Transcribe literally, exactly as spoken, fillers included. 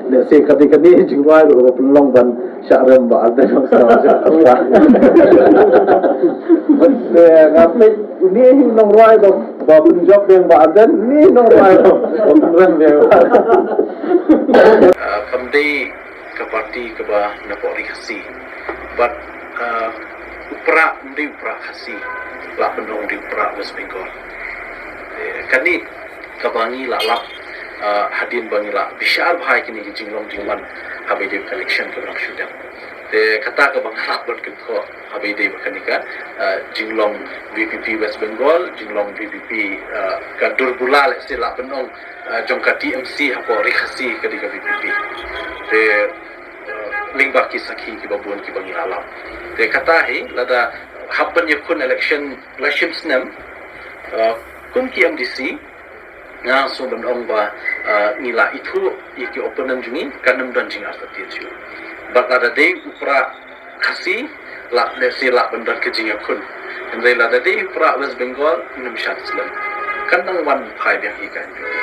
Lehse kane kane jingrwai ruh ba pynlong ban shah rem Bah Ardent, sa shah rem. Lehse nga peit une hi nongrwai ba, ba pynjop biang Bah Ardent, une hi nongrwai ba, ba pynrem biang. Ah, kam dei ka party kaba na pdeng ri Khasi. Bad, ah, u Prah, um dei u Prah Khasi, lah ban ong u dei u Prah West Bengal. Eh, kane kaba ngi la lap, ah, hadien ba ngi la bishar bha ïa kine ki jinglong jingman haba ïadei bad ka election kaba dang shu dep. Te kata kaba nga lah ban kynthoh haba ïadei bad kane ka, ah, jinglong VPP West Bengal, jinglong VPP, ah, ka Durbula, lehse lah ban ong, ah, jong ka TMC hapoh ri Khasi ka dei ka VPP. Te, ah, lyngba ki sakhi kiba bun kiba ngi la lap. Te kata hi lada hap ban ïakhun election la shim snem, ah, kum ki MDC, nga sngewbha ban ong ba, ah, ngi la ithuh ïa ki opponent jong ngi, kan ym don jingartatien shuh. Bad lada dei u Prah Khasi, lah, lehse lah ban don ka jingïakhun. Hynrei lada dei u Prah West Bengal, ngim shah slem. Kan nang wan phai biang hi ka NPP.